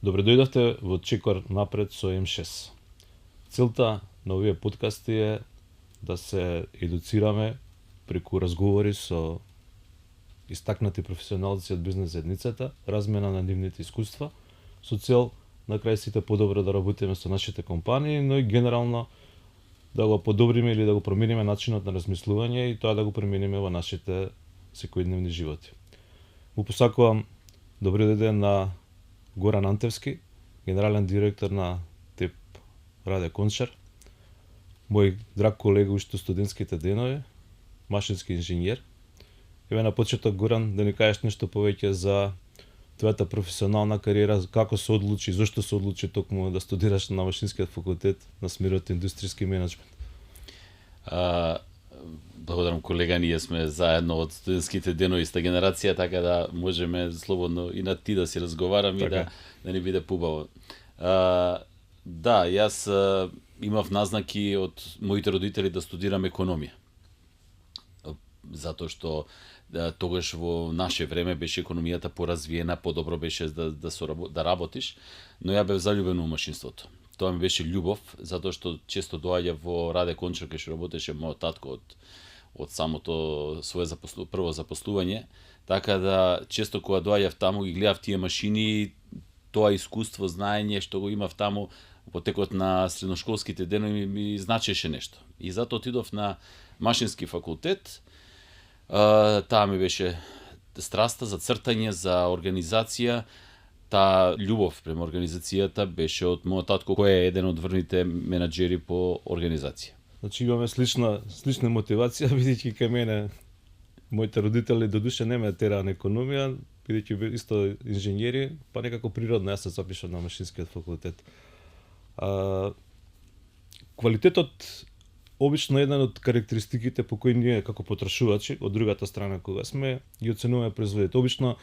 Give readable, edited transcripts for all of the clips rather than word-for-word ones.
Добре дојдовте во Чекор напред со М6. Целта на овие подкасти е да се едуцираме преку разговори со истакнати професионалци од бизнес заедницата, размена на нивните искуства, со цел на крај сите подобро да работиме со нашите компании, но и генерално да го подобриме или да го промениме начинот на размислување и тоа да го премениме во нашите секојдневни животи. Му посакувам добри дојде на Горан Антевски, генерален директор на ТЕП Раде Кончар, мој драг колега уште студентските денови, машински инженер. Еве на почеток, Горан, да ни кажеш нешто повеќе за твојата професионална кариера, како се одлучи, зошто се одлучи токму да студираш на машинскиот факултет на смерот индустријски менеджмент? Благодарам, колега, ние сме заедно од студентските денови иста генерација, така да можеме слободно и на ти да си разговараме така. И да ни биде побаво. Да, јас имав назнаки од моите родители да студирам економија. Затоа што тогаш во наше време беше економијата поразвиена, подобро беше да работиш, но ја бев заљубен во машинството. Тоа ми беше љубов, затоа што често доаѓа во Раде Кончар, кај што работеше мојот татко од самото свое прво запослување, така да често кога доаѓав таму и гледав тие машини, тоа искуство, знаење што го имав таму во текот на средношколските денови ми значеше нешто. И затоа отидов на машински факултет. Таа ми беше страста за цртање, за организација. Таа љубов према организацијата беше од мојот татко, кој е еден од врвните менаџери по организација. Значи имаме слична мотивација, бидејќи кај мене моите родители додуше не ме тераа на економија, бидејќи исто инженери, па некако природно јас се запишав на машинскиот факултет. Квалитетот обично е еден од карактеристиките по кои ние како потрошувачи од другата страна кога сме ги оценуваме производите. Обично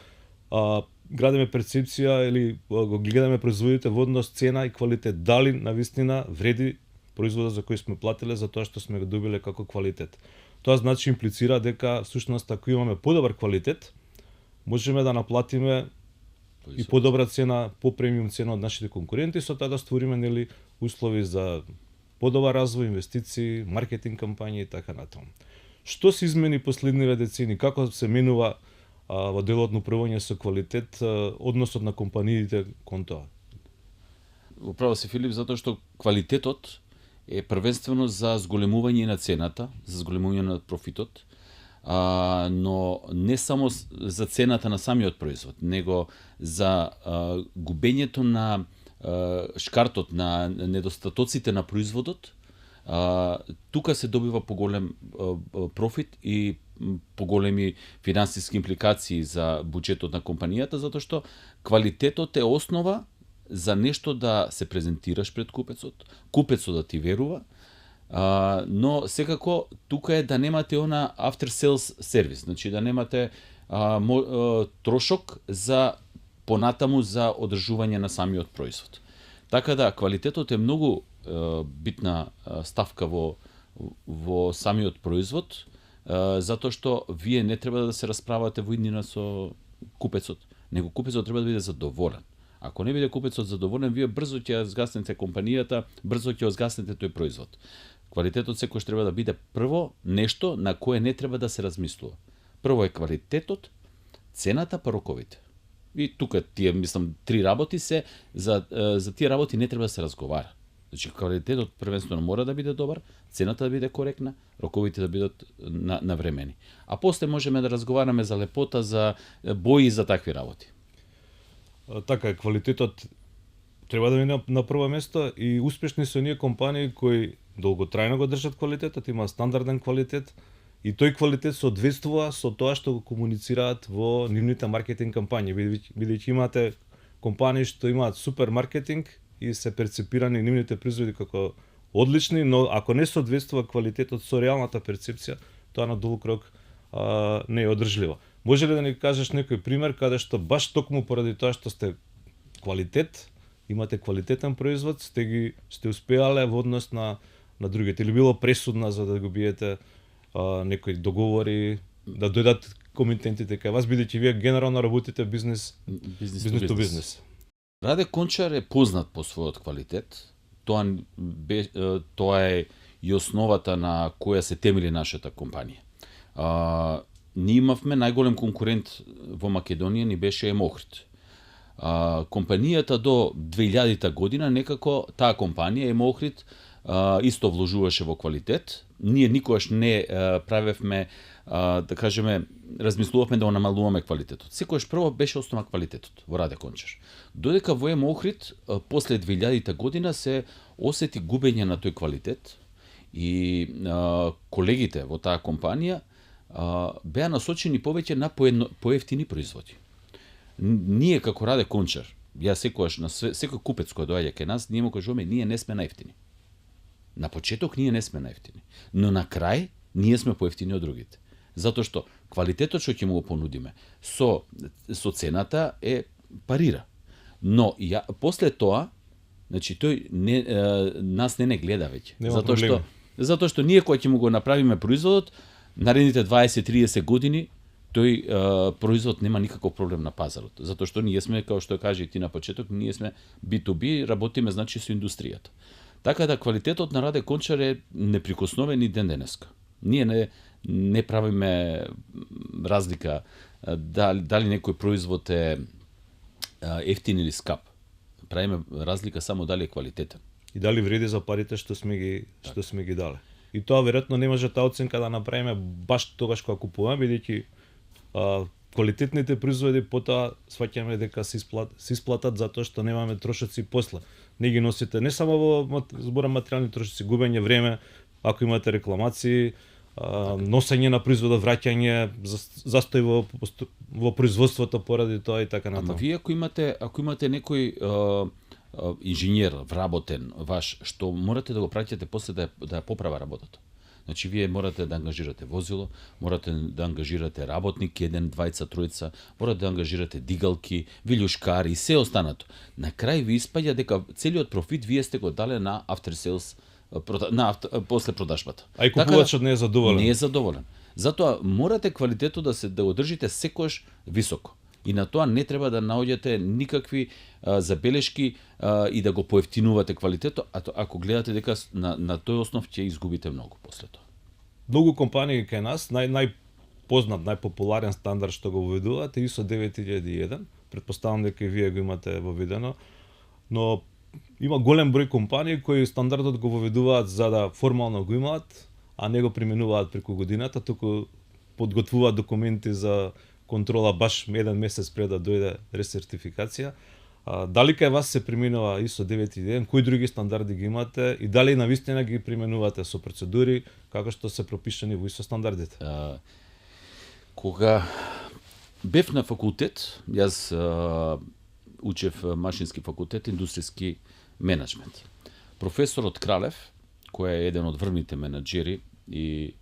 градиме перцепција или го гледаме производите во однос цена и квалитет. Дали навистина вреди производот за кој сме платиле за тоа што сме го добиле како квалитет. Тоа значи имплицира дека всушност ако имаме подобар квалитет, можеме да наплатиме и подобра цена, попремиум цена од нашите конкуренти, со тоа да створиме нели услови за подобар развој, инвестиции, маркетинг кампањи и така натаму. Што се измени последниве децени? Како се менува во делот на управување со квалитет односот на компаниите кон тоа? Управо се, Филип, затоа што квалитетот е првенствено за зголемување на цената, за зголемување на профитот, но не само за цената на самиот производ, него за губењето на шкартот, на недостатоците на производот. Тука се добива поголем профит и поголеми финансиски импликации за буџетот на компанијата, затоа што квалитетот е основа за нешто да се презентираш пред купецот да ти верува, но секако тука е да немате она after sales сервис, значи да немате трошок за понатаму за одржување на самиот производ. Така да, квалитетот е многу битна ставка во самиот производ, затоа што вие не треба да се расправате во иднина со купецот, него купецот треба да биде задоволен. Ако не биде купецот задоволен, вие брзо ќе згаснете компанијата, брзо ќе згаснете тој производ. Квалитетот секојаш треба да биде прво нешто на кое не треба да се размислува. Прво е квалитетот, цената, па роковите. И тука тие, мислам, три работи се, за тие работи не треба да се разговара. Значи, квалитетот првенствено мора да биде добар, цената да биде коректна, роковите да бидат навремени. А после можеме да разговараме за лепота, за бои и за такви работи. Така, квалитетот треба да биде на прво место и успешни се оние компании кои долготрајно го држат квалитетот, има стандарден квалитет и тој квалитет соодветствува со тоа што го комуницираат во нивните маркетинг кампањи, бидејќи имате компании што имаат супер маркетинг и се перцепирани нивните производи како одлични, но ако не соодветствува квалитетот со реалната перцепција, тоа на долг рок не е одржливо. Може ли да ни кажеш некој пример каде што баш токму поради тоа што сте квалитет, имате квалитетен производ, сте успеале во однос на другите, или било пресудна за да го биете некои договори, да дојдат комитентите кај вас, бидејќи вие генерално работите бизнес to бизнес? Раде Кончар е познат по својот квалитет. Тоа е и основата на која се темели нашата компанија. Ние имавме најголем конкурент во Македонија, ни беше Емохрид. Компанијата до 2000 година некако таа компанија Емохрид исто вложуваше во квалитет. Ние никогаш не правевме, да кажеме, размислувавме да го намалуваме квалитетот. Секогаш прво беше основа квалитетот во Раде Кончар. Додека во Емохрид после 2000 година се осети губење на тој квалитет и колегите во таа компанија беа насочени повеќе на поевтини производи. Ние како Раде Кончар, јас секогаш на секој купец кој доаѓа кај нас, ние му кажуваме ние не сме најевтини. На почеток ние не сме најевтини, но на крај ние сме поевтини од другите. Затоа што квалитетот што ќе му го понудиме со цената парира. Но после тоа, значи тој нас не гледа веќе. Затоа што ние кога ќе му го направиме производот, наредните 20-30 години тој производ нема никаков проблем на пазарот. Затоа што ние сме, како што кажа и ти на почеток, ние сме B2B, работиме значи со индустријата. Така да квалитетот на Раде Кончар е неприкосновен и ден денеска. Ние не правиме разлика дали некој производ е ефтин или скап. Правиме разлика само дали е квалитетен. И дали вреди за парите што сме ги дали. И тоа веројатно не може таа оценка да направиме баш тогаш кога купуваме, бидејќи квалитетните производи потоа сваќаме дека се исплатат затоа што немаме трошоци после. Не ги носите не само во зборам материјални трошоци, губење време, ако имате рекламации, носење на производот, враќање, застој во производството поради тоа и така натаму. Ама вие ако имате некој инженер вработен ваш, што морате да го праќате после да ја поправа работата. Значи, вие морате да ангажирате возило, морате да ангажирате работник, 1, 2, 3, морате да ангажирате дигалки, вилјушкари и се останато. На крај ви испаѓа дека целиот профит вие сте го дале на after sales, после продажбата. А и купувачот не е задоволен. Не е задоволен. Затоа морате квалитетот да го држите секојаш високо. И на тоа не треба да наоѓате никакви забелешки и да го поевтинувате квалитетот, ако гледате дека на тој основ ќе изгубите многу после тоа. Многу компании кај нас, најпознат, најпопуларен стандард што го воведуваат е ISO 9001. Претпоставам дека и вие го имате воведено, но има голем број компании кои стандардот го воведуваат за да формално го имаат, а не го применуваат преку годината, туку подготвуваат документи за контрола баш еден месец пред да дојде ресертификација. Дали кај вас се применува ISO 9001, кои други стандарди ги имате и дали навистина ги применувате со процедури како што се пропишани во ISO стандардите? Кога бев на факултет, јас учев машински факултет, индустријски менеджмент. Професорот Кралев, кој е еден од врвните менаџери и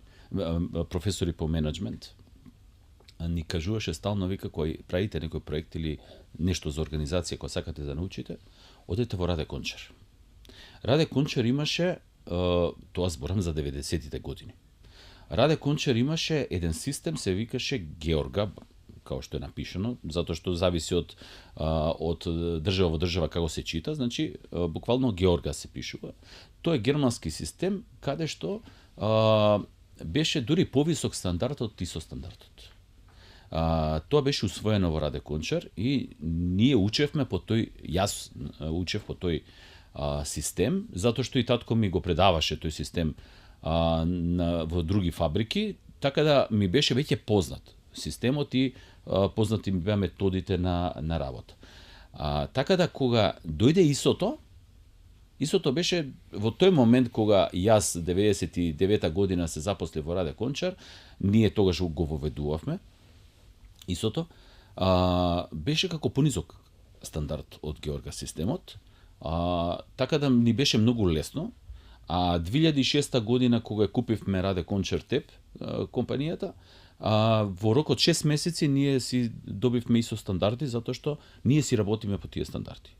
професори по менеджмент, ни кажуваше стално, вика, кој правите некој проект или нешто за организација која сакате да научите, одете во Раде Кончар. Раде Кончар имаше, тоа зборам за 90-тите години. Раде Кончар имаше еден систем, се викаше Георга, као што е напишано, затоа што зависи од држава во држава како се чита, значи буквално Георга се пишува. Тоа е германски систем каде што беше дури повисок стандард од ISO стандардот. Тоа беше усвоено во Раде Кончар и ние учевме по тој, јас учев по тој систем, затоа што и татко ми го предаваше тој систем во други фабрики, така да ми беше веќе познат системот и познати ми беа методите на работа. Така да кога дојде ISO-то беше во тој момент кога јас 99 година се запослив во Раде Кончар, ние тогаш го воведувавме ISO-то, беше како понизок стандард од Георга системот, така да ни беше многу лесно. 2006 година кога купивме Раде Кончар ТЕП компанијата, во рок од 6 месеци ние си добивме ISO стандарди затоа што ние си работиме по тие стандарди.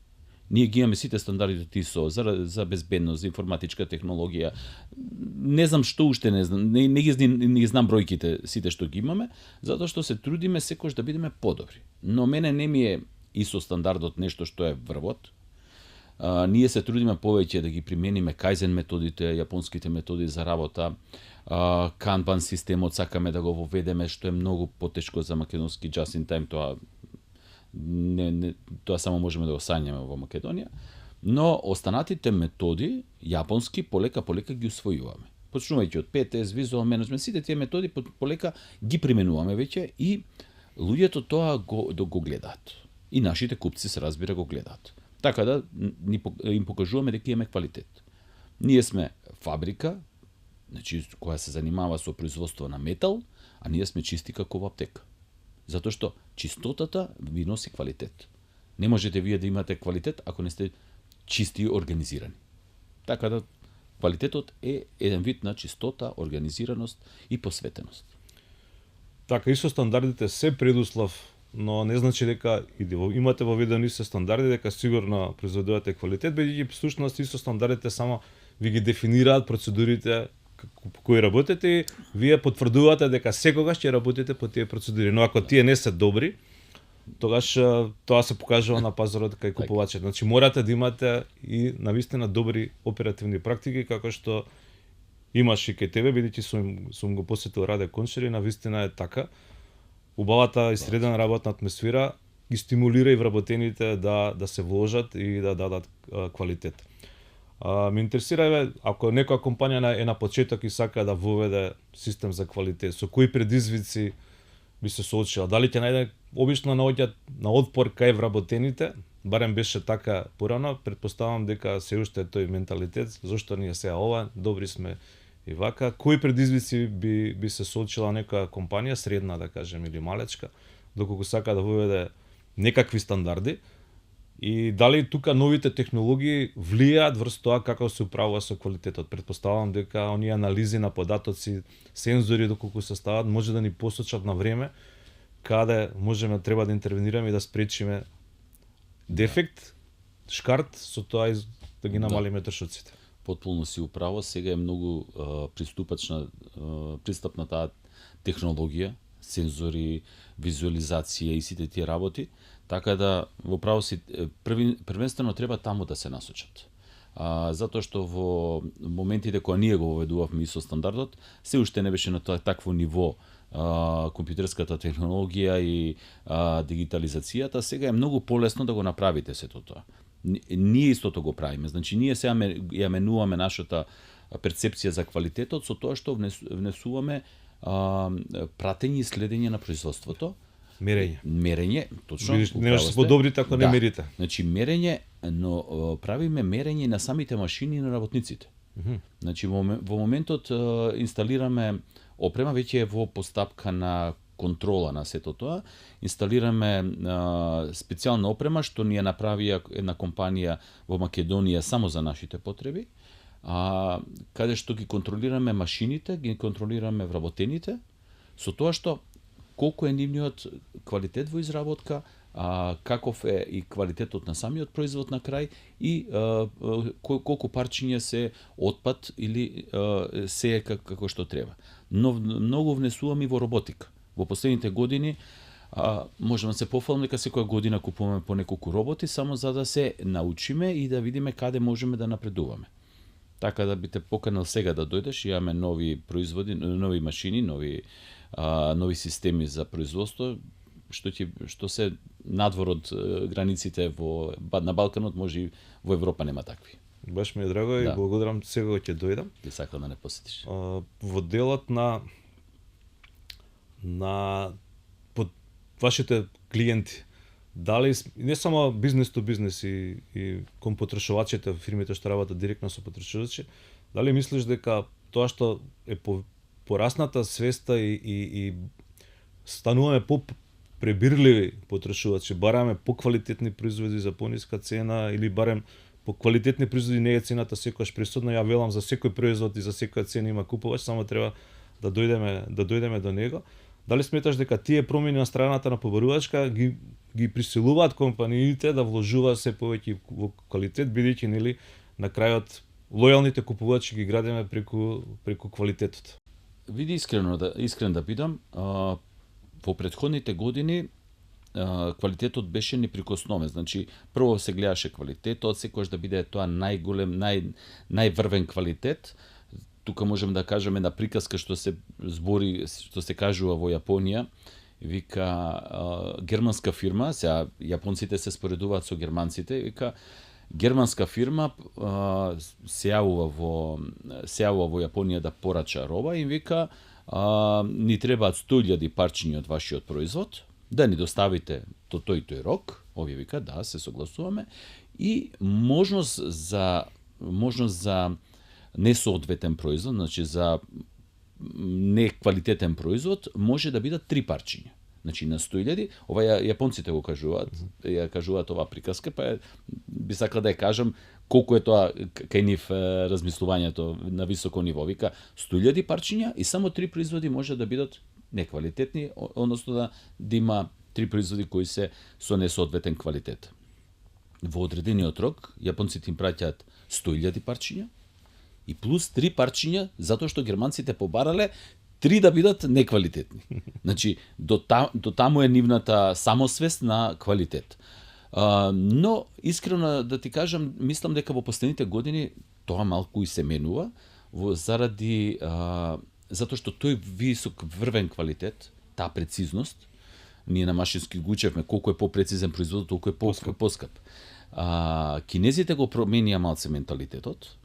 Ние ги имаме сите стандарди од ISO за безбедност, за информатичка технологија. Не знам што уште не знам, не ги знам бројките сите што ги имаме, затоа што се трудиме секојаш да бидеме подобри. Но мене не ми е ISO стандардот нешто што е врвот. Ние се трудиме повеќе да ги примениме кајзен методите, јапонските методи за работа, Kanban системот сакаме да го воведеме, што е многу потешко за македонски just in time, тоа само можеме да го сањаме во Македонија, но останатите методи јапонски полека ги усвојуваме. Почнувајќи од PTS, Visual Management, сите тие методи полека ги применуваме веќе и луѓето тоа го гледаат. И нашите купци се разбира го гледаат. Така да им покажуваме дека имаме квалитет. Ние сме фабрика, значи која се занимава со производство на метал, а ние сме чисти како во аптека. Затоа што чистотата ви носи квалитет. Не можете вие да имате квалитет ако не сте чисти и организирани. Така да квалитетот е еден вид на чистота, организираност и посветеност. Така, ISO стандардите се предуслов, но не значи дека имате воведени се стандарди дека сигурно произведувате квалитет, бидејќи всушност ISO стандардите само ви ги дефинираат процедурите по кои работите и вие потврдувате дека секогаш ќе работите по тие процедури, но ако тие не се добри, тогаш тоа се покажува на пазарот кај купувачите. Значи морате да имате и навистина добри оперативни практики, како што имаш и кај тебе, бидејќи сум го посетил Раде Кончар и навистина е така. Убавата и средна работна атмосфера ги стимулира и вработените да се вложат и да дадат квалитет. Ме интересира, ако некоја компанија е на почеток и сака да воведе систем за квалитет, со кои предизвици би се соочила? Дали ќе најде обично наоѓаат на отпор кај вработените? Барем беше така порано, претпоставам дека се уште е тој менталитет, зошто ние сега ова, добри сме и вака. Кои предизвици би се соочила некоја компанија, средна да кажем или малечка, доколку сака да воведе некакви стандарди? И дали тука новите технологии влијаат врз тоа како се управува со квалитетот? Претпоставам дека оние анализи на податоци, сензори доколку се стават, може да ни посочат на време каде можеме треба да интервенираме и да спречиме дефект, шкарт, со тоа да ги намалиме трошоците. Потполно си управо, сега е многу пристапна таа технологија, сензори, визуализација и сите тие работи. Така да, во право си, првенствено треба таму да се насочат. Затоа што во моментите кога ние го воведувавме ISO стандардот, се уште не беше на такво ниво компјутерската технологија и дигитализацијата, сега е многу полесно да го направите сето тоа. Ние истото го правиме. Значи, ние сега ја менуваме нашата перцепција за квалитетот со тоа што внесуваме пратење и следење на производството. Мерење, точно. Не може да се подобрите ако не мерите. Значи мерење, но правиме мерење на самите машини и на работниците. Значи во моментот инсталираме опрема, веќе е во постапка на контрола на сето тоа. Инсталираме специјална опрема што ни ја направи една компанија во Македонија само за нашите потреби. Каде што ги контролираме машините, ги контролираме вработените, со тоа што колку е нивниот квалитет во изработка, каков е и квалитетот на самиот производ на крај и колку парчиња се отпад или се е како што треба. Но многу внесуваме и во роботика. Во последните години можеме да се пофалиме дека секоја година купуваме по неколку роботи само за да се научиме и да видиме каде можеме да напредуваме. Така да би те поканал сега да дојдеш, имаме нови производи, нови машини, нови системи за производство, што се надвор од границите на Балканот, може и во Европа нема такви. Баш ми е драго и благодарам, сега ќе дојдам. Ти сакам да не посетиш. Во делот на вашите клиенти, дали не само бизнес то бизнес и кон потрошувачите, фирмите што работат директно со потрошувачи, дали мислиш дека тоа што е порасната свеста и стануваме по-пребирливи потрошувачи, бараме поквалитетни производи за пониска цена или барем по квалитетни производи не е цената секогаш присутна, ја велам за секој производ и за секоја цена има купувач, само треба да дојдеме до него. Дали сметаш дека тие промени на страната на побарувачка ги присилуваат компаниите да вложуваат се повеќе во квалитет, бидејќи нели на крајот лојалните купувачи ги градиме преку квалитетот? Види, искрен да бидам, во претходните години квалитетот беше неприкосновен. Значи, прво се гледаше квалитетот, секогаш да биде тоа најголем, најврвен квалитет. Тука можеме да кажеме на приказка што се збори, што се кажува во Јапонија, вика германска фирма, сега јапонците се споредуваат со германците, вика германска фирма се јавува во Јапонија да порача роба и вика ни требаат 100.000 парчиња од вашиот производ, да ни доставите до тој рок, овие вика да, се согласуваме, и можност за несоодветен производ, значи за неквалитетен производ, може да бидат 3 парчиња. Значи на 100.000, ова јапонците го кажуваат, ја кажуваат оваа приказка, па би сакал да ја кажам колку е тоа кај нив размислувањето на високо ниво. Вика 100.000 парчиња и само 3 производи може да бидат неквалитетни, односно да има 3 производи кои се со несоодветен квалитет. Во одредениот рок, јапонците им праќаат 100.000 парчиња и плюс 3 парчиња, затоа што германците побарале 3 да бидат неквалитетни. Значи, до таму е нивната самосвест на квалитет. Но, искрено да ти кажам, мислам дека во последните години тоа малку и се менува, затоа што тој висок врвен квалитет, таа прецизност, ние на машински го учевме, колку е попрецизен производот, толку е поскап. Кинезите го променија малце менталитетот,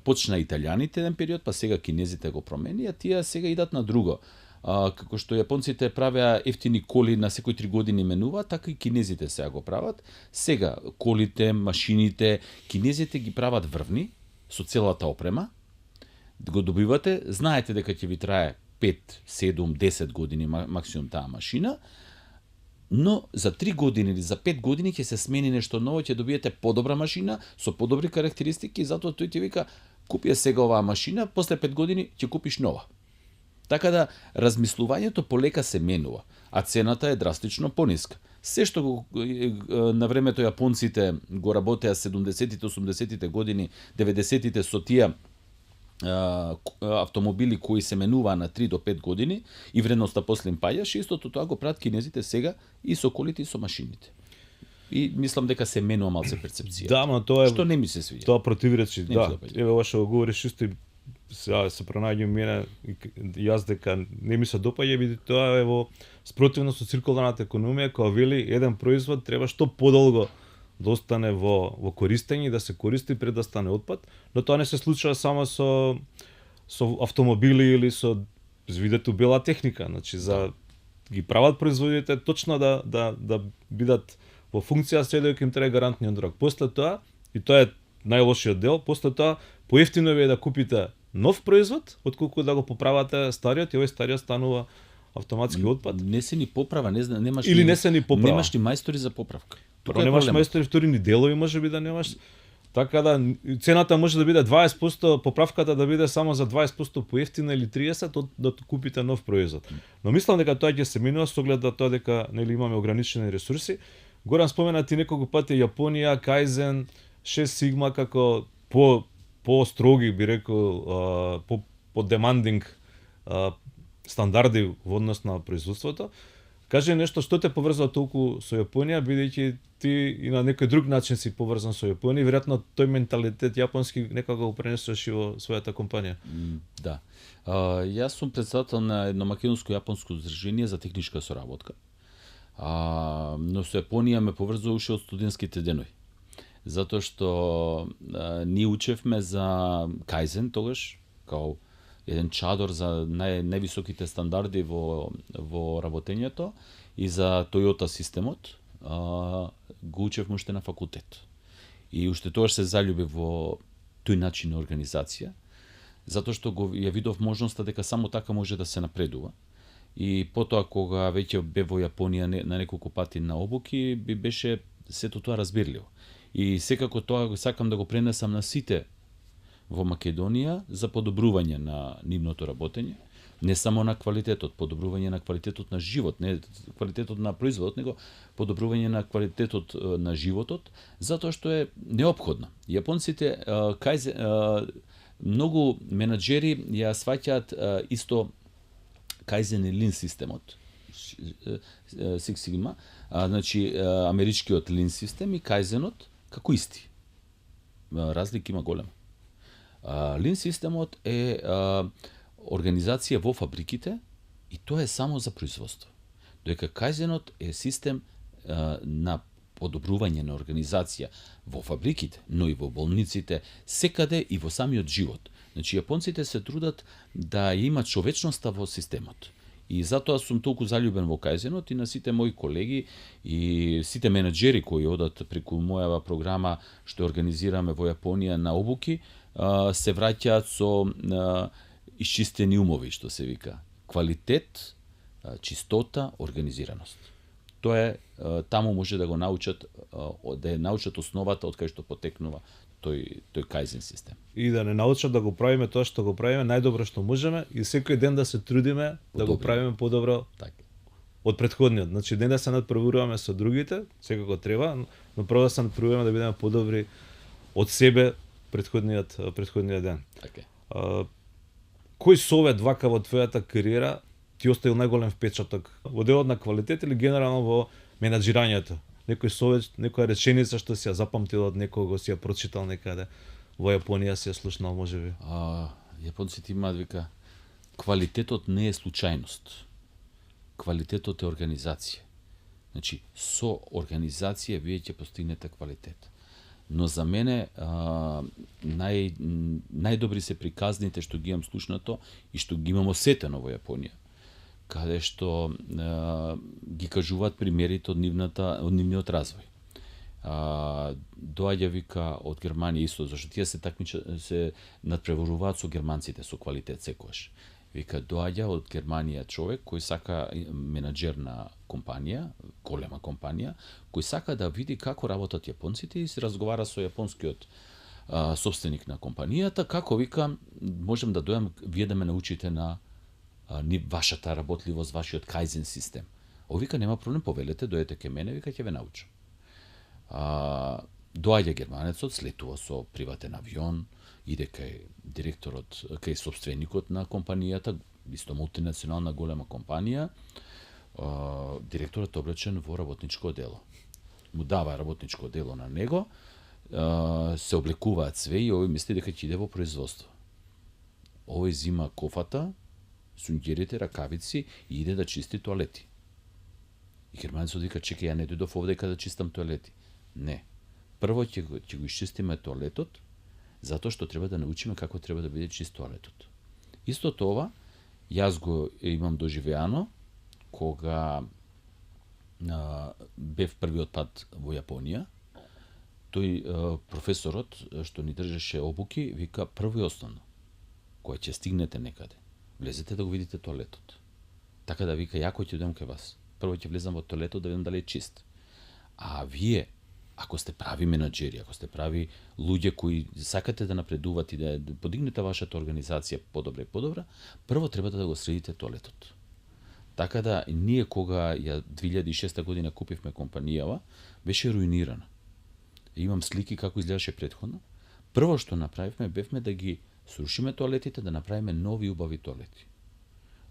почна италијаните еден период, па сега кинезите го променија, тие сега идат на друго. Како што јапонците правеа ефтини коли на секој 3 години менуваат, така и кинезите сега го прават. Сега колите, машините, кинезите ги прават врвни со целата опрема. Го добивате, знаете дека ќе ви трае 5, 7, 10 години максимум таа машина, но за 3 години или за 5 години ќе се смени нешто ново, ќе добиете подобра машина со подобри карактеристики, затоа тој ти вика купи сега оваа машина, после 5 години ќе купиш нова. Така да размислувањето полека се менува, а цената е драстично пониска. Се што на времето јапонците го работеа 70-тите, 80-тите години, 90-тите со тие автомобили кои се менуваа на 3 до 5 години и вредноста после им паѓаше, истото тоа го прават кинезите сега и со колите и со машините. И мислам дека се менува малце перцепција. Да, но тоа е што не ми се свиѓа. Тоа противречи, да. Еве ова што го говориш исто и сега се пронаѓам мене јас дека не ми се допаѓа, биде тоа е во спротивно со циркуларната економија, која вели еден производ треба што подолго да остане во користење и да се користи пред да стане отпад, но тоа не се случува само со автомобили или со видето бела техника, значи за ги прават производите точно да бидат во функција, следојќи им треба гарантниот рок. После тоа, и тоа е најлошиот дел, после тоа поевтино е да купите нов производ, отколку да го поправате стариот и овој стариот станува автоматски отпад. Не се ни поправа, немаш или не се ни поправа. Немаш ни мајстори за поправка. Прво немаш мајстори, втори ни делови можеби да немаш. Така да цената може да биде 20%, поправката да биде само за 20% поевтина или 30% да купите нов производ. Но мислам дека тоа ќе се минува со оглед на тоа дека нели имаме ограничени ресурси. Горан спомена ти неколку пати Јапонија, Кајзен, 6 Сигма како по строги би рекол, по демандинг стандарди во однос на производството. Кажи нешто што те поврзува толку со Јапонија, бидејќи ти и на некој друг начин си поврзан со Јапонија, веројатно тој менталитет јапонски некако го пренесуваш и во својата компанија. Да. Јас сум председател на едно македонско-јапонско здружение за техничка соработка. Но со Јапонија ме поврзува уште од студентските денови. Затоа што ние учевме за Кајзен тогаш, као еден чадор за највисоките стандарди во работењето и за Toyota системот, го учевме уште на факултет. И уште тогаш се заљубив во тој начин на организација, затоа што ја видов можноста дека само така може да се напредува. И потоа кога веќе бев во Јапонија на неколку пати на обуки, беше сето тоа разбирливо. И секако тоа сакам да го пренесам на сите во Македонија за подобрување на нивното работење, не само на квалитетот, подобрување на квалитетот на живот, не квалитетот на производот, него подобрување на квалитетот на животот, затоа што е неопходно. Јапонците многу менаџери ја сваќаат исто Кајзен и Лин системот, Six Sigma, значи америчкиот Lean систем и Кајзенот како исти. Разлика има голема. Lean системот е организација во фабриките и тоа е само за производство. Додека Кајзенот е систем на подобрување на организација во фабриките, но и во болниците, секаде и во самиот живот. Значи, јапонците се трудат да имат човечноста во системот. И затоа сум толку заљубен во Кајзенот и на сите мои колеги и сите менаџери кои одат преку мојава програма што организираме во Јапонија на обуки, се враќаат со исчистени умови, што се вика. Квалитет, чистота, организираност. Тоа е, таму може да го научат, да ја научат основата од кај што потекнува тој Кајзен систем. И да не научат да го правиме тоа што го правиме најдобро што можеме и секој ден да се трудиме да го правиме подобро од претходниот. Значи ден да се надпреваруваме со другите, секако треба, но прво да се надпреваруваме да бидеме подобри од себе претходниот ден. Кој совет вака во твојата кариера ти оставил најголем впечаток во делот на квалитет или генерално во менаџирањето? Некој совет, некоја реченица што си ја запамтил од некого, си ја прочитал некаде во Јапонија, си ја слушнал можеби? Јапонците имаат вика квалитетот не е случајност. Квалитетот е организација. Значи, со организација вие ќе постигнете квалитет. Но за мене најдобри се приказните што ги имам слушнато и што ги имам осетено во Јапонија, каде што ги кажуваат примерите од нивниот развој. Доаѓа вика од Германија исто, зашто тие се надпреваруваат со германците со квалитет секогаш. Вика доаѓа од Германија човек кој сака менаџер на компанија, голема компанија, кој сака да види како работат јапонците и се разговара со јапонскиот собственик на компанијата, како вика можем да дојам вие да ме научите на вашата работливост, вашиот Кајзен систем. Вика нема проблем, повелете, дојдете ке мене, вика ќе ве научам. Доаѓа германецот, слетува со приватен авион, иде кај директорот, кај собственикот на компанијата, исто мултинационална голема компанија, директорот облечен во работничко дело. Му дава работничко дело на него, се облекуваат све и овој мисли дека ќе иде во производство. Овој зима кофата, сунѓерите, ракавици и иде да чисти тоалети. И германецот вика, чекај, ја не дојдов овде да чистам тоалети. Не. Прво ќе го исчистиме тоалетот, затоа што треба да научиме како треба да биде чист тоалетот. Исто тоа, јас го имам доживеано, кога бев првиот пат во Јапонија, тој професорот што ни држеше обуки, вика прво и основно, кога ќе стигнете некаде, влезете да го видите тоалетот. Така да вика, јако ќе одам кај вас. Прво ќе влезам во тоалетот да видам дали е чист. А вие, ако сте прави менаџери, ако сте прави луѓе кои сакате да напредувате и да подигнете вашата организација подобра и подобра, прво треба да го средите тоалетот. Така да, ние кога ја 2006 година купивме компанијава, беше руинирана. Имам слики како изгледаше претходно. Прво што направивме, бевме да ги срушиме тоалетите, да направиме нови убави тоалети.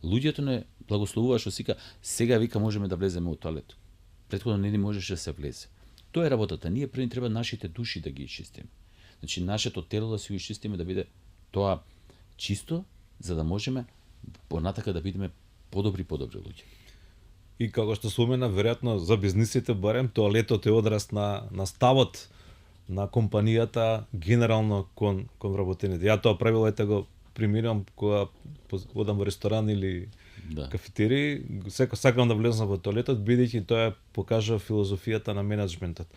Луѓето не благословува што сика, сега вика можеме да влеземе во тоалет. Претходно не можеше да се влезе. Тоа е работата. Ние први треба нашите души да ги исчистиме. Значи нашето тело да си го исчистиме, да биде тоа чисто, за да можеме понатака да бидеме подобри луѓе. И како што спомена, веројатно за бизнисите барем тоалетот е одраз на ставот на компанијата генерално кон вработените. Ја тоа правило го примирам кога одам во ресторан или кафетерија, сакам да влезам во тоалетот, бидејќи тоа покажува филозофијата на менаџментот.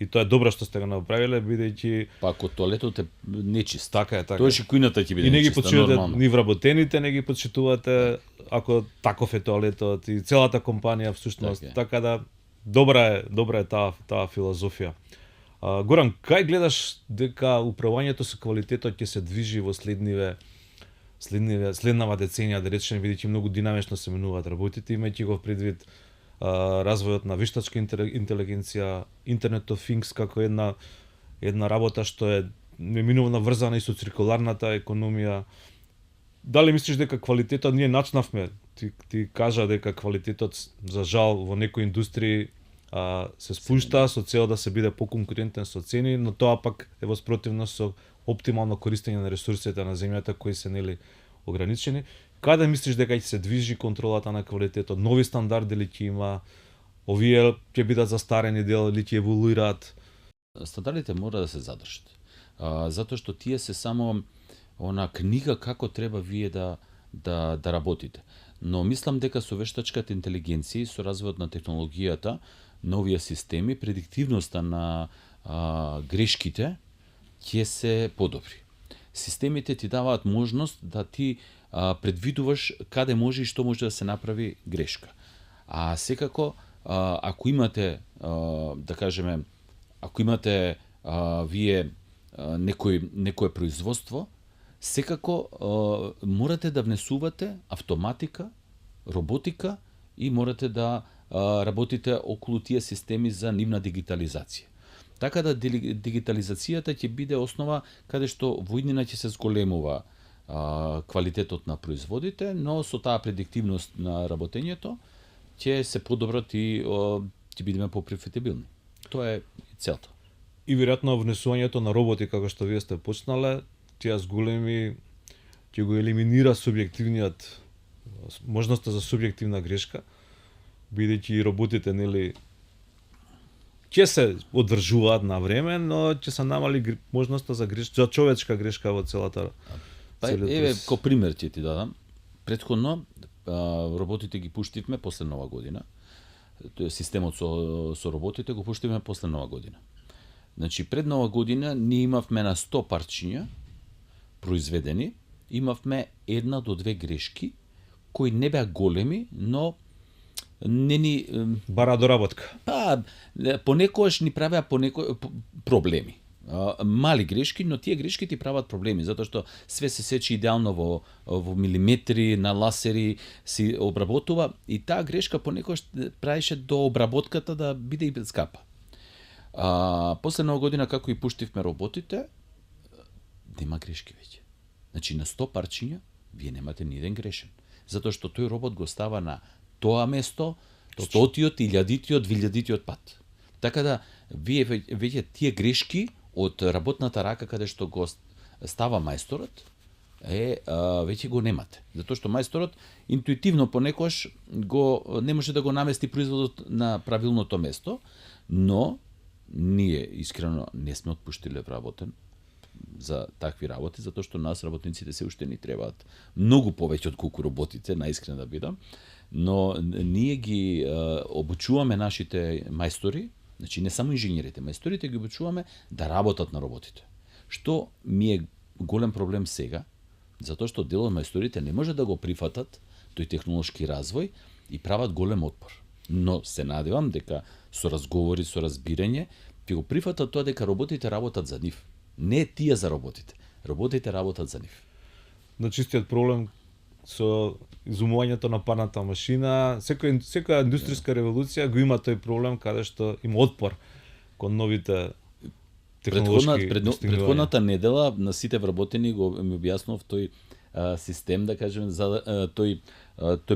И тоа е добро што сте го направиле, бидејќи па ако тоалетот е нечист, така е. Тоа и кујната ќе биде нечиста. И не ги почитувате ни вработените, не ги почитувате ако таков е тоалетот и целата компанија всушност. Така да добра е таа филозофија. Горан, кај гледаш дека управувањето со квалитетот ќе се движи во следнава деценија, да речеме, бидејќи многу динамично се менуваат работите, имајќи го предвид развојот на вештачка интелигенција, Internet of Things како една работа што е неминувано врзана и со циркуларната економија. Дали мислиш дека квалитетот ние начнавме ти кажа дека квалитетот за жал во некои индустрии се спушта со цел да се биде поконкурентен со цени, но тоа пак е во спротивност со оптимално користење на ресурсите на земјата кои се нели ограничени. Каде мислиш дека ќе се движи контролата на квалитетот? Нови стандарди ли ќе има? Овие ќе бидат застарени дел или ќе еволуираат? Стандардите мора да се задржат. Затоа што тие се само она книга како треба вие да работите. Но мислам дека со вештачката интелигенција и со развојот на технологијата, новија системи, предиктивноста на грешките ќе се подобри. Системите ти даваат можност да ти предвидуваш каде може и што може да се направи грешка. А секако, ако имате, да кажеме, ако имате вие некое производство, секако морате да внесувате автоматика, роботика и морате да работите околу тие системи за нивна дигитализација. Така да дигитализацијата ќе биде основа каде што во иднина ќе се зголемува квалитетот на производите, но со таа предиктивност на работењето ќе се подобрат и ќе бидеме попрофитабилни. Тоа е целта. И веројатно внесувањето на роботи, како што вие сте почнале, тие зголеми ќе го елиминира можноста за субјективна грешка, бидејќи роботите нели ќе се одржуваат на време, но ќе се намали можноста за човечка грешка во целата. Еве, ко пример ќе ти дадам. Претходно роботите ги пуштивме после Нова година. Системот со роботите го пуштивме после Нова година. Значи, пред Нова година ние имавме на 100 парчиња произведени, имавме 1 до 2 грешки, кои не беа големи, но не ни бара доработка. Понекогаш ни правеа проблеми. Мали грешки, но тие грешки ти прават проблеми, затоа што све се сечи идеално во милиметри, на ласери, си обработува и таа грешка понекогаш правише до обработката да биде и скапа. После Нова година, како и пуштивме роботите, нема грешки веќе. Значи, на 100 парчиња, вие немате ни еден грешен. Затоа што тој робот го става на тоа место, 100-тиот, 1000-тиот, 2000-тиот пат. Така да, вие веќе тие грешки од работната рака каде што го става мајсторот, веќе го немате. Затоа што мајсторот интуитивно понекогаш не може да го намести производот на правилното место, но ние искрено не сме отпуштиле вработен за такви работи, затоа што нас работниците се уште ни требаат многу повеќе од колку роботите, наискрен да бидам, но ние ги обучуваме нашите мајстори, значи не само инженерите, мајсторите ги обучуваме да работат на роботите. Што ми е голем проблем сега, затоа што дел од мајсторите не може да го прифатат тој технолошки развој и прават голем отпор. Но се надевам дека со разговори, со разбирање, ќе го прифатат тоа дека роботите работат за нив. Не тие за роботите. Роботите работат за нив. Но чистиот проблем со изумувањето на парната машина, секоја индустријска револуција го има тој проблем каде што има отпор кон новите технолошки Предходната недела на сите вработени ми објаснов тој систем, да кажем, за тој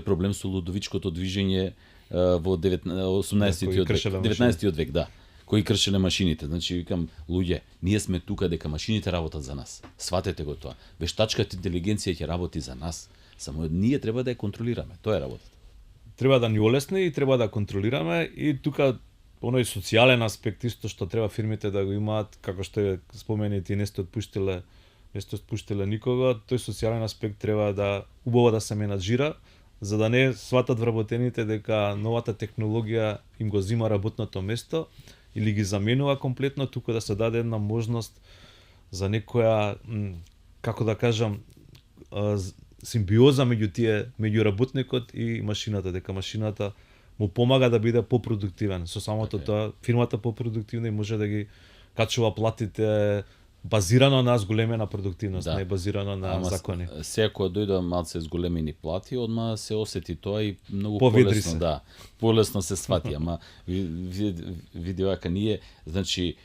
проблем со лудовичкото движење во 19 век, да, кои кршеле машините. Значи, викам, луѓе, ние сме тука дека машините работат за нас. Сватете го тоа. Вештачката интелигенција ќе работи за нас. Само ние треба да ја контролираме. Тоа е работата. Треба да ни олесни и треба да контролираме и тука оној социјален аспект исто што треба фирмите да го имаат, како што е споменети, не сте отпуштиле никого, тој социјален аспект треба да убаво да се менаџира, за да не сватат вработените дека новата технологија им го зима работното место или ги заменува комплетно, туку да се даде една можност за некоја, како да кажам, симбиоза меѓу работникот и машината, дека машината му помага да биде попродуктивен. Со самото тоа, фирмата попродуктивна и може да ги качува платите базирано на зголемена продуктивност, не базирано на закони. Сега кога дојдоа малце зголемени плати, одма се осети тоа и многу полесно, полесно се свати, ама види вака ние, значи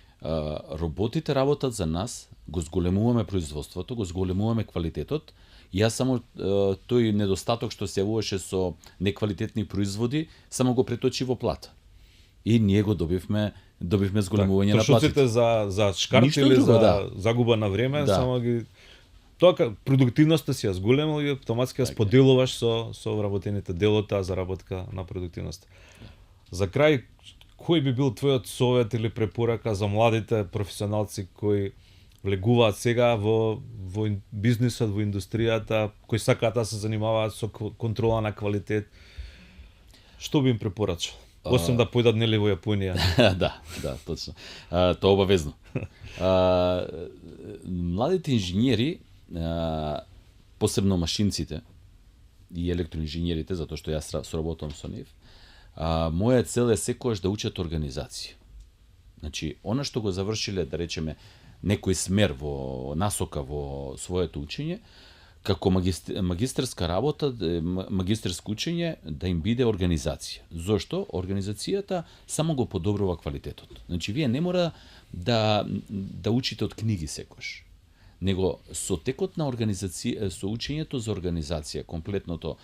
роботите работат за нас, го зголемуваме производството, го зголемуваме квалитетот Јас само тој недостаток што се јавуваше со неквалитетни производи, само го преточи во плата. И ние го добивме зголемување на платите. Трошоците за шкарт Ништо или друго, за да. загуба на време, Да. само ги тоа продуктивноста си ја зголемил и автоматски ја споделуваш со вработените делота, заработка на продуктивност. За крај, кој би бил твојот совет или препорака за младите професионалци кои влегуваат сега во бизнисот, во индустријата, кои сакаат да се занимаваат со контрола на квалитет? Што би им препорачал? Освен да појдат нели во Јапонија. Да, точно. Тоа обавезно. Младите инженери, посебно машинците и електроинженерите, затоа што јас соработувам со нив, моја цел е секогаш да учат организација. Значи, она што го завршиле, да речеме, некој смер во насока во своето учење, како магистерска работа, магистерско учење, да им биде организација. Зошто? Организацијата само го подобрува квалитетот. Значи, вие не мора да учите од книги секојаш, него со текот на организација, со учењето за организација, комплетното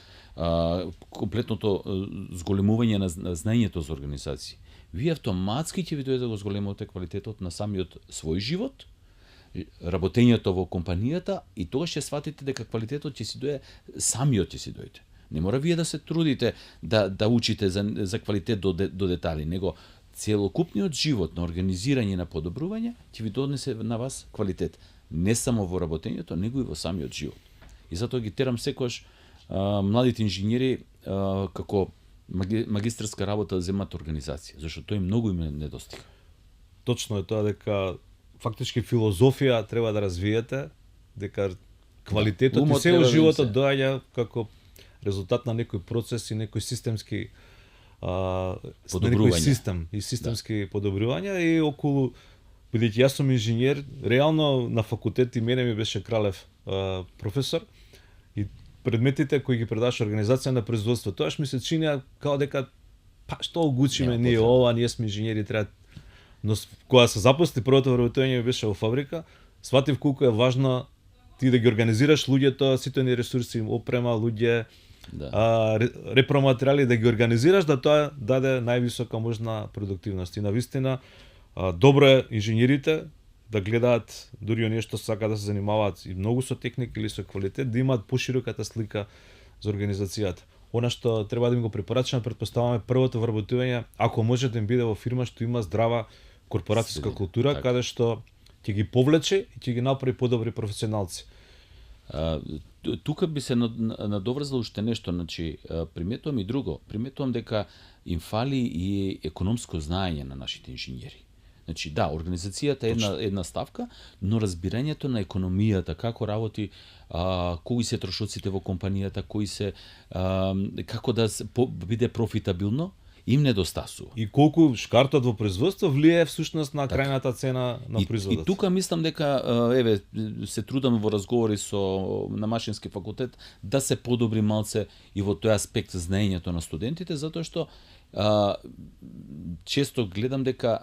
зголемување на знаењето за организација, вие автоматски ќе ви дојде да го зголемувате квалитетот на самиот свој живот, работењето во компанијата, и тогаш ќе сватите дека квалитетот ќе си дојде, самиот ќе си дојде. Не мора вие да се трудите да учите за квалитет до детали, него целокупниот живот на организирање и на подобрување ќе ви донесе на вас квалитет. Не само во работењето, него и во самиот живот. И затоа ги терам секогаш младите инженери како магистерска работа да земат организација, зашто тој многу им недостига. Точно е тоа дека фактички филозофија треба да развиете, дека квалитетот и се во животот доаѓа како резултат на некој процес и некој системски подобрување. Системски подобрувања и околу, бидејќи јас сум инженер, реално на факултет и мене ми беше Кралев професор и предметите кои ги предаваше организација на производство, тоаш ми се чинија као дека што го учиме ние ова, ние сме инженери, треба. Но кога се запусти првото вработување ми беше во фабрика, сватив колку е важно ти да ги организираш луѓето, сите ни ресурси, опрема, луѓе, репроматеријали, да ги организираш, да тоа даде највисока можна продуктивност. И навистина добро е инженерите да гледаат дури оние што сакаат да се занимаваат и многу со техника или со квалитет, да имаат пошироката слика за организацијата. Она што треба да им го препорачаме, претпоставаме првото вработување, ако може да им биде во фирма што има здрава корпорацијска култура, така, каде што ќе ги повлече и ќе ги направи подобри професионалци. Тука би се надоврзало уште нешто, значи приметувам и друго. Приметувам дека им фали и економско знаење на нашите инженери. Значи да, организацијата е една ставка, но разбирањето на економијата, како работи, кои се трошоците во компанијата, како да биде профитабилно, им недостасува. И колку шкартот во производство влијае всушност на крајната цена на производот. И тука мислам дека се трудам во разговори на Машински факултет да се подобри малце и во тој аспект знаењето на студентите, затоа што често гледам дека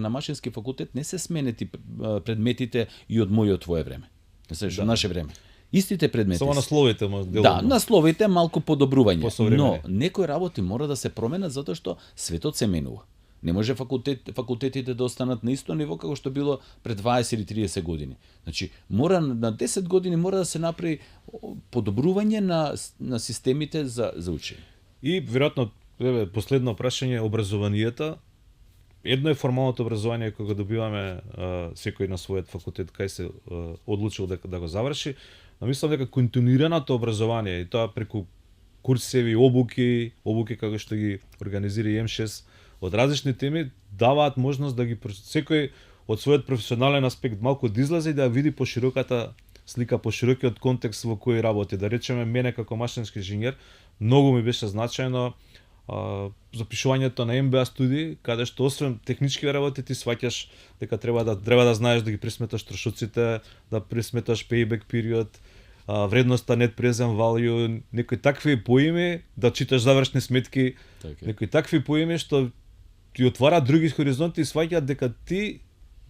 на Машински факултет не се сменети предметите и од мојот твое време. Од наше време. Истите предмети. Само насловите може дело. Да, насловите малку подобрување, но некои работи мора да се променат затоа што светот се менува. Не може факултетите да останат на исто ниво како што било пред 20 или 30 години. Значи, мора на 10 години мора да се направи подобрување на системите за учење. И веројатно последно прашање, образованието. Едно е формалното образование кога добиваме секој на својот факултет кај се одлучил да го заврши, но мислам дека континуираното образование и тоа преку курсеви, обуки како што ги организира МШС од различни теми даваат можност да ги секој од својот професионален аспект малку да излезе и да види пошироката слика, поширокиот контекст во кој работи. Да речеме мене како машински инженер многу ми беше значајно запишувањето на MBA студии, каде што освен технички работи ти сваќаш дека треба да знаеш да ги присметаш трошоците, да присметаш payback период, вредноста net present value, некои такви поими, да читаш завршни сметки, некои такви поими што ти отвара други хоризонти и сваќаат дека ти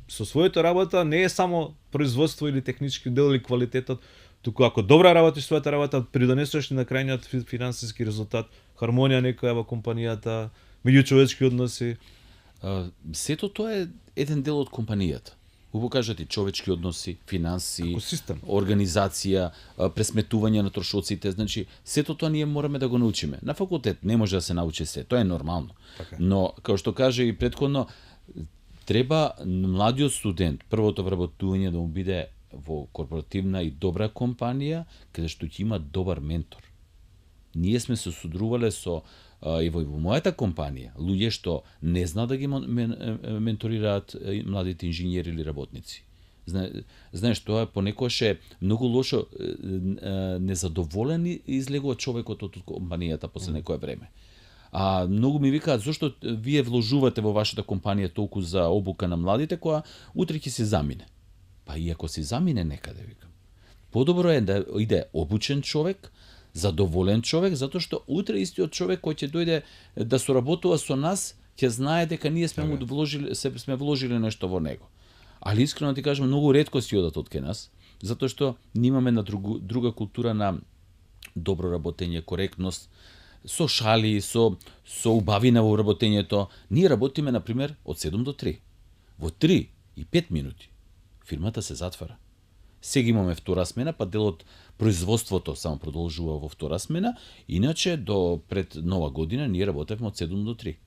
со својата работа не е само производство или технички дел или квалитетот, туку ако добра работиш својата работа, придонесуваш на крајниот финансиски резултат, хармонија некоја во компанијата, меѓучовечки односи. Сето тоа е еден дел од компанијата. Убаво кажати, човечки односи, финанси, екосистем, организација, пресметување на трошоците, значи сето тоа ние мораме да го научиме. На факултет не може да се научи се, тоа е нормално. Така. Но како што каже и претходно, треба младиот студент првото вработување да му биде во корпоративна и добра компанија, каде што ќе има добар ментор. Ние сме се содрувале со и во мојата компанија, луѓе што не знаат да ги менторираат младите инженери или работници. Знаеш, тоа понекогаш е многу лошо, незадоволен излегува човекот од компанијата после некое време. А многу ми викаат, зошто вие вложувате во вашата компанија толку за обука на младите, која утре ќе се замине. Па и ако се замине некаде, викам. Подобро е да иде обучен човек, задоволен човек, затоа што утре истиот човек кој ќе дојде да соработува со нас, ќе знае дека ние сме му вложили, сме вложили нешто во него. Али искрено ти кажам, многу ретко си одат од кај нас, затоа што немаме на друга култура на добро работење, коректност, со шали, со убавина во работењето. Ние работиме, например, од 7 до 3. Во 3 и 5 минути фирмата се затвара. Сега имаме втора смена, па дел од производството само продолжува во втора смена, иначе до пред нова година ние работевме од 7 до 3.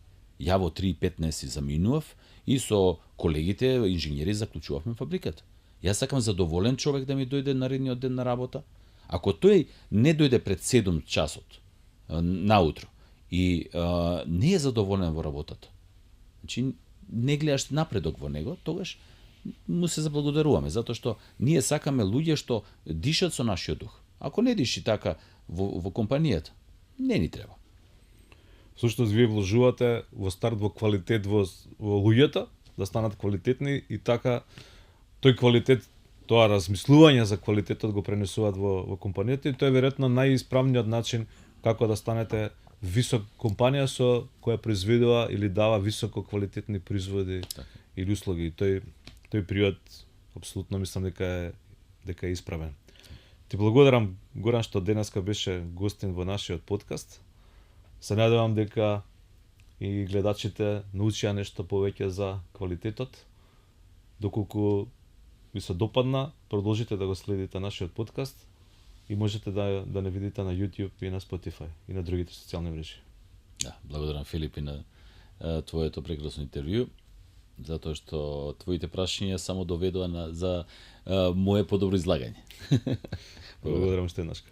Ја во 3:15 заминував и со колегите инженери заклучувавме фабриката. Јас сакам задоволен човек да ми дојде наредниот ден на работа. Ако тој не дојде пред 7 часот наутро и не е задоволен во работата, значи не гледаш напредок во него, тогаш му се заблагодаруваме, затоа што ние сакаме луѓе што дишат со нашиот дух. Ако не диши така во компанијата, не ни треба. Всушност, вие вложувате во старт во квалитет во луѓето, да станат квалитетни и така тој квалитет, тоа размислување за квалитетот го пренесуваат во компанијата и тоа е веројатно најисправниот начин како да станете висок компанија со која произведува или дава високо квалитетни производи или услуги. Тој период апсолутно мислам дека е исправен. Ти благодарам, Горан, што денеска беше гостин во нашиот подкаст. Се надевам дека и гледачите научија нешто повеќе за квалитетот. Доколку ви се допадна, продолжите да го следите нашиот подкаст и можете да не видите на YouTube и на Spotify и на другите социјални мрежи. Да, благодарам, Филип, и на твоето прекрасно интервју, затоа што твоите прашања само доведува за мое подобро излагање. Благодарам што еднашка.